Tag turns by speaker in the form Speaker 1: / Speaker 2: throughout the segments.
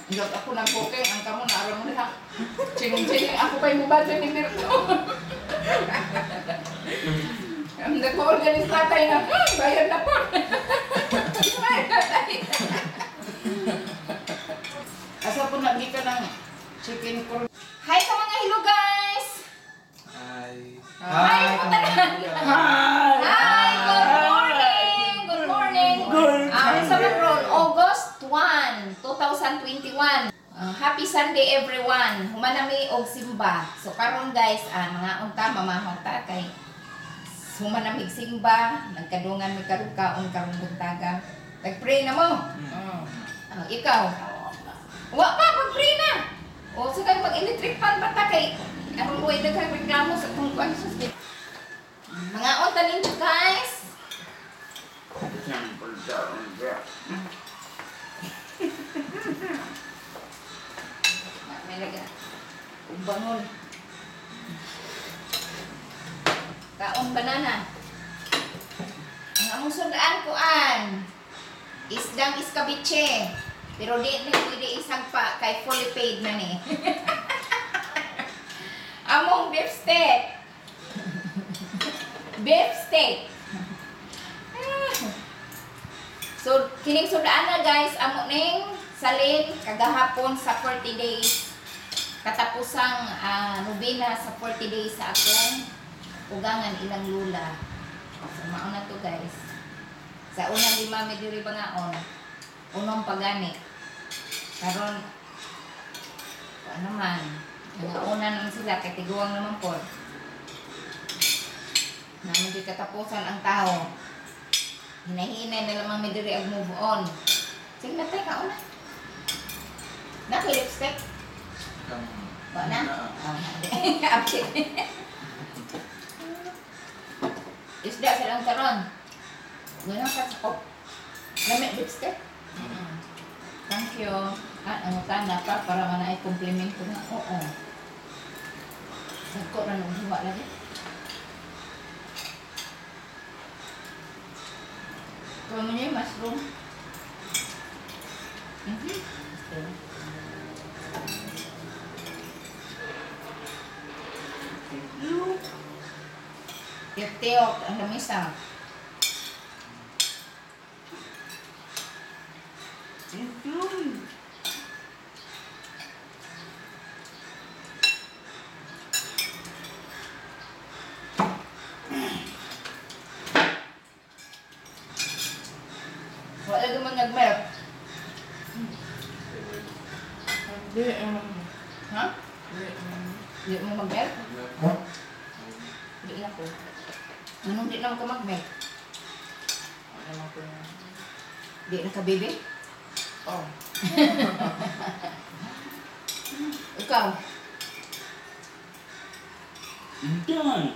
Speaker 1: Nag ako ng cooking, ang kamo na aram mo na. Ching-ching, ako pa'y mubado ni Mirto. Ang nag-organize tatay na, bayad na po. Bayad na tayo. Asa po nagika ng chicken corn. Hi ka mga hello guys!
Speaker 2: Hi.
Speaker 1: Hi, tanan.
Speaker 2: Hi.
Speaker 1: Hi! Good morning! Good morning!
Speaker 2: Good
Speaker 1: Sa Macron, August 1, 2021. Happy Sunday everyone! Humanami og simba. So karon guys, mga unta mamahong ta kay humanamig simba, nagkadungan mi karon kaon karong buntaga. Nagpray na mo. Ikaw. Wa pa pag-pray na. O sa kay mag-electric pan ba ta kay aron way daghang reklamo sa tungkol sa mga unta ninyo guys. May laga. Ubangon. Kaon banana. Ang among sundaan kuan. Isdang iskabiche. Pero di ni pwede isang pa kay fully paid na ni. Among beef steak. Beef steak. So, kining sundaan na guys, amo ning salin kagahapon sa 40 days. Katapusang nobena sa 40 days sa akong ugangan ilang lula. So, mauna to guys. Sa una di mami diri bangaon. Unong pagani. Karon kuan naman. Mga una naman sila kay tiguang naman po. Naman di katapusan ang tao. Hinahinay na lamang mi diri og move on. Sige na tayo, kauna. Na kay lipstick? Wa na? Update. Isda silang karon. Ganun ka sa kop. Lamit lipstick? Thank you. Ang utana pa para man ay komplimento nga. Oo. Sagko na nung hiwa lagi. Kung mo niya yung mushroom. Tiyok-tiyok ang lamisa.
Speaker 2: Thank you.
Speaker 1: Wala naman nag-milk.
Speaker 3: Di,
Speaker 1: Ha?
Speaker 3: di,
Speaker 1: Di mo mag-milk? Di na ko. Anong di naman ka mag-milk?
Speaker 3: Ano ko na.
Speaker 1: Di na ka, baby?
Speaker 3: Oh.
Speaker 1: Ikaw?
Speaker 2: Done.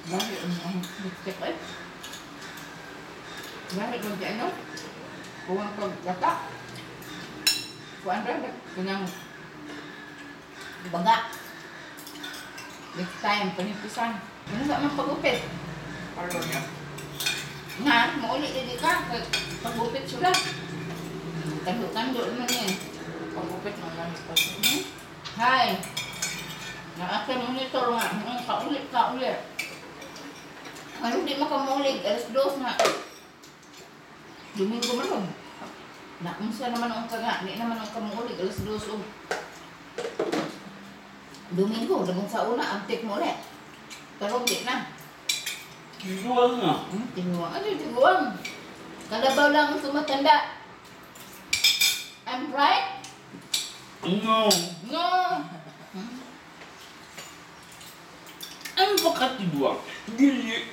Speaker 1: Bakit ang lipstick eh? Bakit mo di ano? Kuwang pagkata. Kuwang rin, kunang baga. Next time, panipisan. Ano sa man pagupit?
Speaker 3: Ano niya?
Speaker 1: Nga, mauli di ka. Pagupit sila. Kando-kando naman yan.
Speaker 3: Pagupit mo lang ito.
Speaker 1: Hi! Naka monitor nga. Kaulit, kaulit. Ano di makamulig? 2:00 na. Domingo man ron. Naunsa naman ang kaga. Di naman ang kamulig. 2:00 og Domingo, dagong sa una, antik mo ulit. Karon di na.
Speaker 2: Tiguang nga.
Speaker 1: Tiguang. Ano yung tiguang? Kalabaw lang ang tumatanda. I'm right?
Speaker 2: No.
Speaker 1: No.
Speaker 2: Ano ba katiguang? Dili.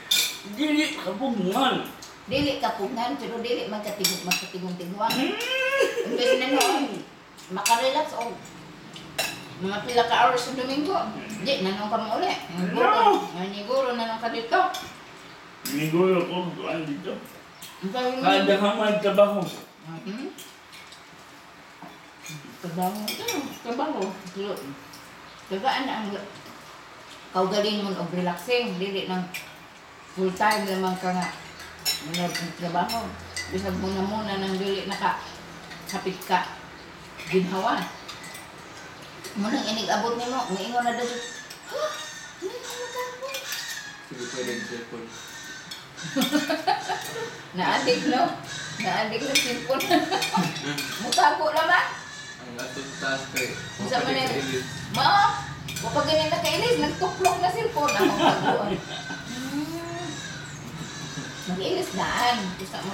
Speaker 2: Dili kapugngan.
Speaker 1: Dili kapugngan, pero dili magkatigong-tiguang. Imbes na noon, makarelax o mga pila ka hours sa Domingo. Di, nanong ka mo ulit.
Speaker 2: No.
Speaker 1: Naniguro, nanong ka dito.
Speaker 2: Niguro ko doon dito.
Speaker 1: Ang sabi mo,
Speaker 2: Kada ka magtrabaho.
Speaker 1: Trabaho. Trabaho. Pero, tagaan ang kaugalingon og relaxing. Dili nang full time lamang ka nga nagtrabaho. Bisag muna-muna nang dili naka hapit ka. Ginhawa. Munang inig-abot nimo, muingon na daw siya, "Ha? Ano yung magkapoy?"
Speaker 4: Sige, pwede yung cellphone.
Speaker 1: Naadik no? Naadik na cellphone. Mutako naman.
Speaker 4: Ang atong taas kay
Speaker 1: Unsa man
Speaker 4: pwede
Speaker 1: yun?
Speaker 4: kailis.
Speaker 1: Ma, kapag ganyan nakailis, nagtuklok na cellphone. Ako taguan. Mag-ilis daan. Gusto mo.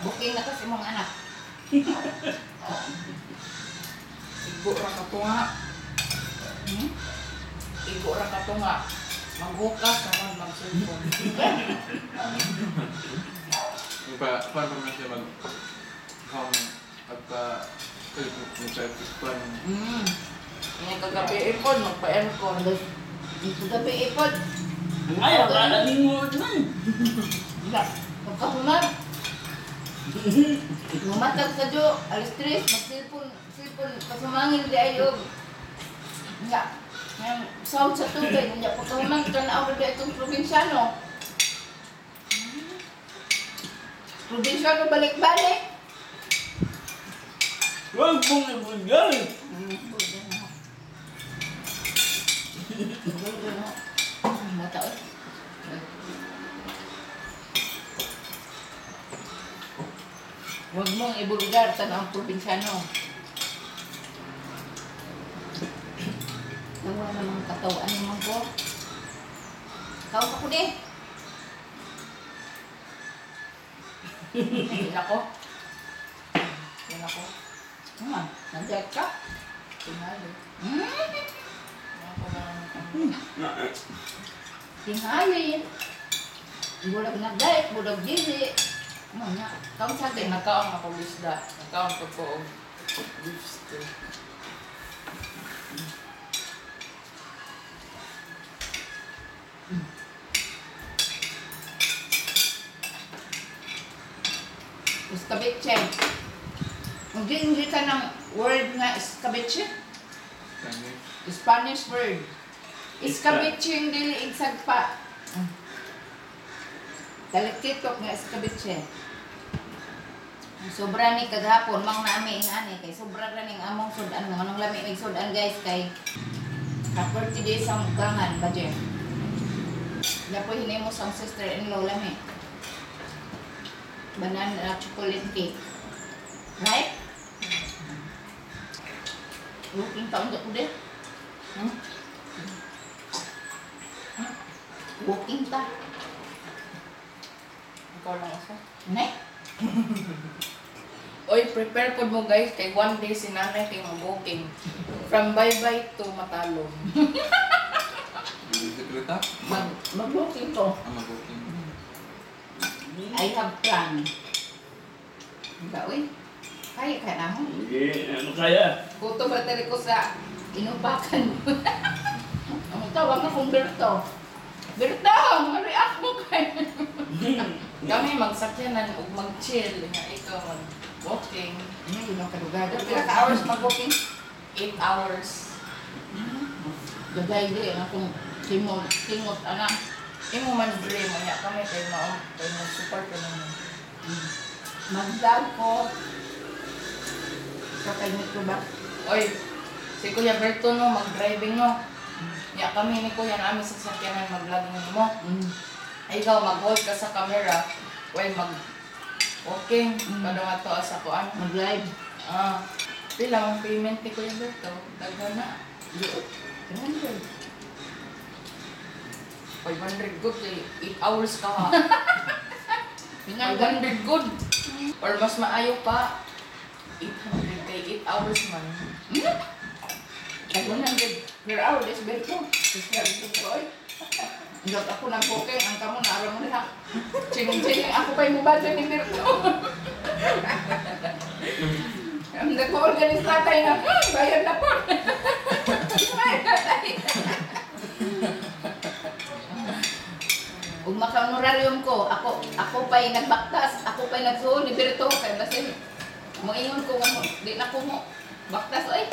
Speaker 1: Booking na kasi mong anak.
Speaker 3: Igo ra ka tunga.
Speaker 1: Hmm?
Speaker 3: Igo ra ka tunga. Maghukas naman mag-cellphone.
Speaker 4: Yung pa, paano pa man siya mag home pagka ay, magpa-pan.
Speaker 3: Nga kagabi ipon, magpa-aircon.
Speaker 1: Gabi ipod.
Speaker 2: Ay, akala ni mo man.
Speaker 1: Wala. Pagkahuman. Mumatag sa jo, alas 3, mag-cellphone, cellphone, pasumangin di ayog. Nga, ang sound sa tubig, nga pagkahuman, tanaw ko itong probinsyano. Probinsyano balik-balik.
Speaker 2: Huwag mong ibulgar.
Speaker 1: Mataon. Huwag mong ibulgar, tanang probinsyano. Tawa namang katawan naman ko. Kaw ka ko di.
Speaker 3: Yan ako. Yan ako.
Speaker 1: Nag-diet ka?
Speaker 3: Tingali. Yan ako na.
Speaker 1: Tingali. Bulag nag-diet, bulag dili. Mga, kaw sa
Speaker 3: Kay
Speaker 1: akin.
Speaker 3: nagkaon ako isda. Nagkaon ko po og beef stew.
Speaker 1: Escabeche. Mag-enjoy ka ng word nga escabeche.
Speaker 4: Spanish.
Speaker 1: Spanish word. Escabeche yung dili igsagpa. Talikitok nga escabeche. Sobra ni kagahapon, mang naami ing ani kay sobra ra ning among sudan nga anong lami mig sudan guys kay ka 40 days ang ugangan ba je. Dapoy hinimo sa sister-in-law lami. Banana chocolate cake. Right? Looking taon ko de.
Speaker 3: Hmm?
Speaker 1: Walking ta.
Speaker 3: Ikaw lang usa.
Speaker 1: Ne?
Speaker 3: Oy, prepare pod mo guys kay one day si nanay kay mag-walking. From bye-bye to Matalom.
Speaker 4: Bisikleta?
Speaker 1: Mag-walking to.
Speaker 4: Ang mag-booking.
Speaker 1: I have plan. Ba, uy. Kaya ka na mo.
Speaker 2: Hindi, ano kaya?
Speaker 1: Gutom ba tali ko sa inupakan mo. Ang tawag akong Berto. Berto, ma-react mo kay.
Speaker 3: Kami magsakyanan ug mag-chill nga ikaw mag-walking.
Speaker 1: Ano yun ang kadugada? Pila ka hours mag-walking?
Speaker 3: 8 hours.
Speaker 1: Dugay di ang akong timot, tingot, anak.
Speaker 3: Imo man dream unya kami kay mao kay mo support ko nimo.
Speaker 1: Mag-vlog ko. Sa kay Metro ba?
Speaker 3: Oy, si Kuya Berto no mag-driving no. Nya kami ni Kuya namin sa sakyanan mag-vlogging nimo. Ay, ikaw mag-hold ka sa camera while mag-walking kada ato sa kuan.
Speaker 1: Mag-live.
Speaker 3: Ah, pila ang payment ni Kuya Berto? Daghan na.
Speaker 1: 300.
Speaker 3: 500 good kay 8 hours ka ha.
Speaker 1: Pinanggan.
Speaker 3: 500 good. Or mas maayo pa 800 kay 8 hours man.
Speaker 1: Kay 100 per hour, des Berto. Des ko, oy. Indot ako ng booking, ang kamo na aram mo na. Chining-chining, ako pa'y mubadya ni Berto. Ang nag-organize tatay na, bayad na po." Bayad na tayo. Ug maka-honorarium ko, ako pa'y nagbaktas, ako pa'y nagsuon ni Berto kay basin moingon ko nga di na ko mo baktas oy.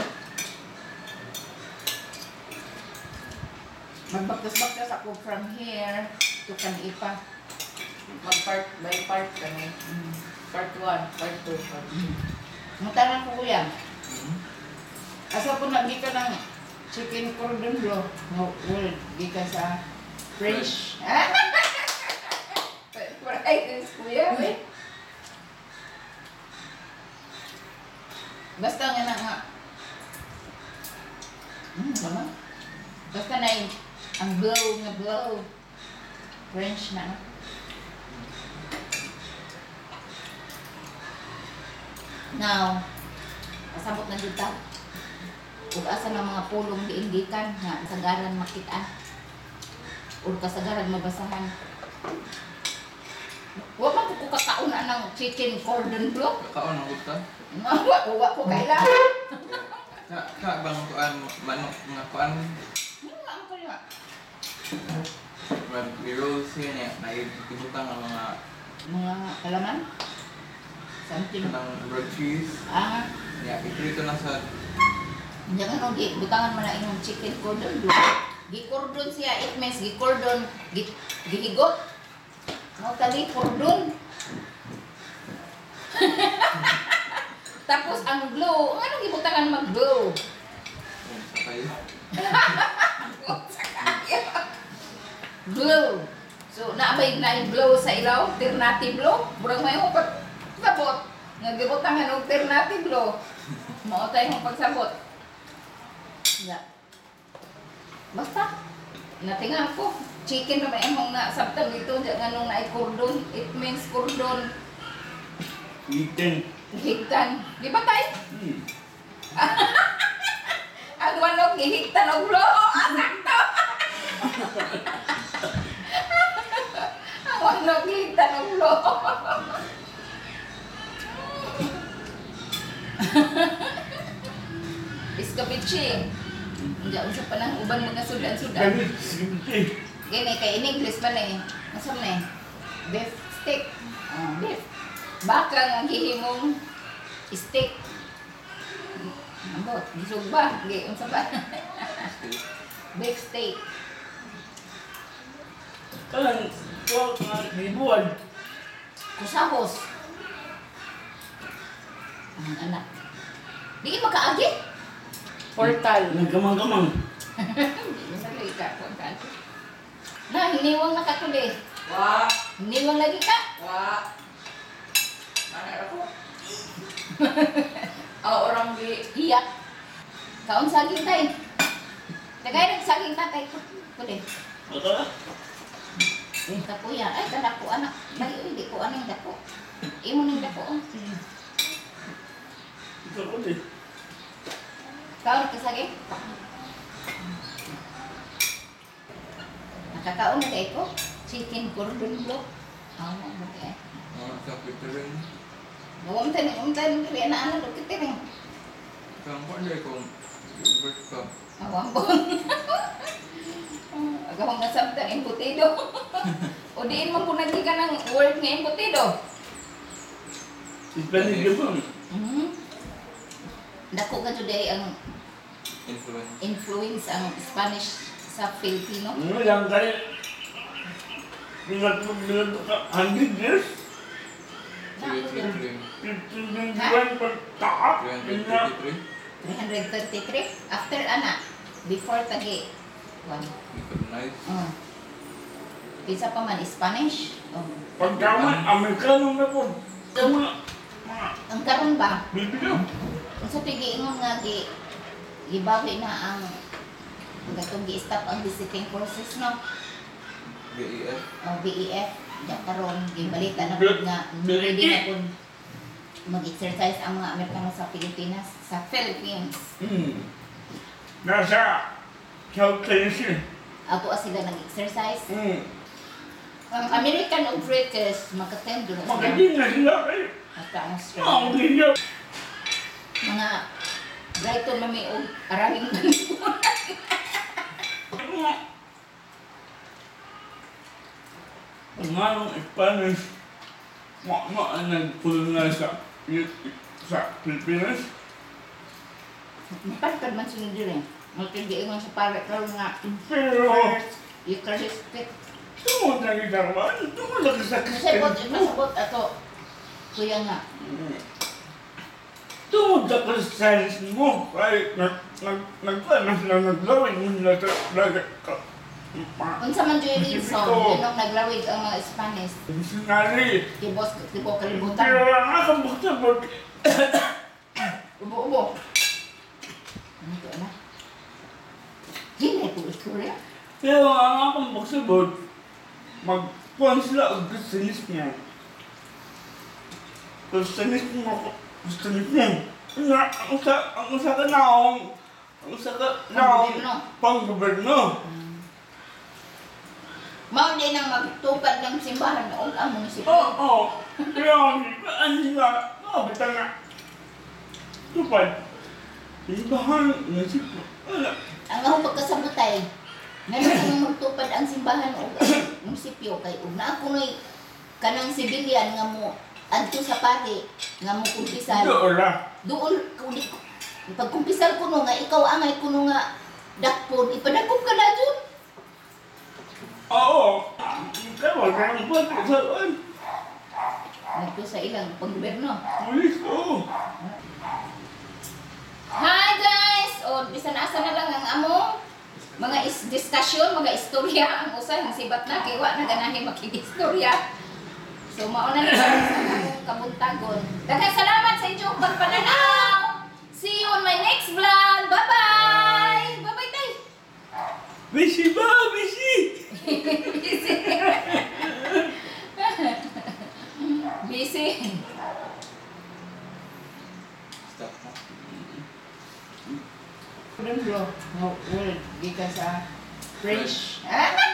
Speaker 1: Magbaktas-baktas ako from here to Kanipa.
Speaker 3: Mag part by part kami. Part 1, part 2, part
Speaker 1: Mutaran ko kuya.
Speaker 3: Asa po na gikan ang chicken cordon bleu? No, word gikan sa French.
Speaker 1: Fries, kuya.
Speaker 3: Uy. Basta nga na nga. Tama.
Speaker 1: Basta na yung ang blow nga blow.
Speaker 3: French na. No?
Speaker 1: Now, kasabot na jud ta. Ug asa na mga pulong giinggikan nga kasagaran makita ug kasagaran mabasahan. Wa man ko kakauna ng chicken cordon bleu.
Speaker 4: Kakaon ang gusto.
Speaker 1: Wa ko kaila.
Speaker 4: Ka ka bang kuan manok nga kuan
Speaker 1: Ano ang kaya?
Speaker 4: mag rolls yun niya na ibutang ang mga
Speaker 3: Mga kalaman? Something.
Speaker 4: kanang grilled cheese.
Speaker 1: Ah,
Speaker 4: Niya iprito na sa
Speaker 1: hindi ka nung butangan man na imong chicken cordon bleu. Gi-cordon siya, it means gi-cordon, gi gihigot. Mo tali cordon. Tapos ang glue, ang anong gibutangan mag-glue?
Speaker 4: Sa kayo.
Speaker 1: Glue. So naabay na yung glue sa ilaw, Ternate blue. Murag may pag sabot. Nga gibutangan og Ternate blue. Mao tayo mong pagsabot. Ya. Basta natinga ako. Chicken na ba imong nasabtan dito diya nga nung naay cordon, it means cordon.
Speaker 2: Itin.
Speaker 1: Higtan. Di ba tay?
Speaker 2: Hmm.
Speaker 1: Ang manok gihigtan og blue. Ah, sakto. Ang manok gihigtan og blue. Iskabichi. Hindi unsa pa nang uban mga sudan-sudan.
Speaker 2: Ganit, simple.
Speaker 1: Gini kay in English pa ni. Unsa man eh? Beef steak. Oh, beef. Baka nga gihimong steak. Ambot, gisugba, gi unsa ba? Beef steak.
Speaker 2: Kalang, tuwag nga, gibuan.
Speaker 1: Kusahos. Ang anak. Di makaagi.
Speaker 3: Portal.
Speaker 2: Nagkamang-kamang.
Speaker 1: Hindi mo sa ka kung kan. Na hiniwang na ka tuli.
Speaker 3: Wa.
Speaker 1: Hiniwang lagi ka.
Speaker 3: Wa. Mana ako? Ah, orang di
Speaker 1: Iyak. Kaon saging tay. Tagay nag saging tatay ko. Kuli.
Speaker 2: Baka?
Speaker 1: Kapuya. Ay, kadako anak. Dali, uy, di ko anong dako. Imo ning dako. Oh.
Speaker 2: Ikaw ko din.
Speaker 1: Kaon ka saging? Nakakaon na kay ko. Chicken cordon bleu. Ah, oh, okay.
Speaker 4: Oh, sa picturing.
Speaker 1: Umtan, umtan, dili na ano, dukit rin.
Speaker 4: Kang kuan dai kung birth ka.
Speaker 1: Awang po. Agahong nasabtan, embutido. O diin man po nagdi ka ng word nga embutido.
Speaker 2: Spanish gabon.
Speaker 1: Dako ka today ang
Speaker 4: Influence.
Speaker 1: influence ang Spanish sa Filipino.
Speaker 2: Ano lang kayo? Pinatulog ka, 100 years?
Speaker 4: 333.
Speaker 2: 1521 pagtaak.
Speaker 4: 333.
Speaker 1: 333 after ana before tagi one.
Speaker 4: Recognize.
Speaker 1: Oh. Kinsa pa man Spanish. Oh.
Speaker 2: Pagkaman, Amerikano na po. Tama. Mga
Speaker 1: Ang karon ba
Speaker 2: Pilipino.
Speaker 1: unsa to'y giingon nga gi gibawi na ang gatong gi-stop ang visiting forces, no?
Speaker 4: BEF.
Speaker 1: O BEF ya karon gibalita na pud nga ready na pud mag-exercise ang mga Amerikano sa Pilipinas, sa Philippines.
Speaker 2: Nasa South China Sea.
Speaker 1: Ato sila nag-exercise. Ang American ug British makatendo na sila.
Speaker 2: Magaling na sila kayo.
Speaker 1: Basta ang strong.
Speaker 2: Magaling na.
Speaker 1: Mga Brighton mami og arahing.
Speaker 2: Ang nga Spanish, ma ang nagpulungan sa Pilipinas.
Speaker 1: Mapantad man sila diri. Magtigiingon sa pare karon nga
Speaker 2: Pero,
Speaker 1: first Eucharistic.
Speaker 2: tungod na gitarwan, tungod na sa
Speaker 1: Masabot,
Speaker 2: Christian.
Speaker 1: masabot ato. Kuya nga.
Speaker 2: Tungod sa Kristiyanismo, ay nag nag nag na sila, naglawig mo sila sa dagat ka.
Speaker 1: Unsa man jud reason
Speaker 2: Ito.
Speaker 1: nganong naglawig ang mga Spanish?
Speaker 2: Missionary.
Speaker 1: Tibos tibok kalibutan.
Speaker 2: Pero ang akong pagsabot,
Speaker 1: Ubo-ubo. Ano to na? Hindi ko istorya.
Speaker 2: Pero ang akong pagsabot, magkuhan sila og Kristiyanismo. Kristiyanismo, Kristiyanismo. Na, ang usa ka naong, ang usa ka naong
Speaker 1: Panggobyerno.
Speaker 2: panggobyerno.
Speaker 1: Mao din ang magtupad ng simbahan og ang munisipyo.
Speaker 2: Oo. Pero ang sila, oh, basta nga. Tupad. Simbahan, munisipyo. Wala.
Speaker 1: Ang akong pagkasabutay, ngano ang magtupad ang simbahan og ang munisipyo kay ug naa kunoy kanang civilian nga mo adto sa pari nga mo kumpisal.
Speaker 2: Doon.
Speaker 1: Doon kung di pagkumpisal kuno nga ikaw angay kuno nga dakpon, ipadakop ka na jud.
Speaker 2: Oo. Kaya wala nang pagkasaan.
Speaker 1: Nagto sa ilang panggobyerno.
Speaker 2: Pulis, oo.
Speaker 1: Hi guys! O bisan asa na lang ang among mga discussion, mga istorya ang usa ang sibat na kay wa na ganahi makig-istorya. So mao na ni sa among kabuntagon. Daghang salamat sa inyong pagpananaw. See you on my next vlog. Bye-bye. Bye-bye tay.
Speaker 2: Busy ba? Busy!
Speaker 1: Busy. Busy.
Speaker 4: Stop na.
Speaker 3: Bro, no, word gikan sa French.
Speaker 1: Ah!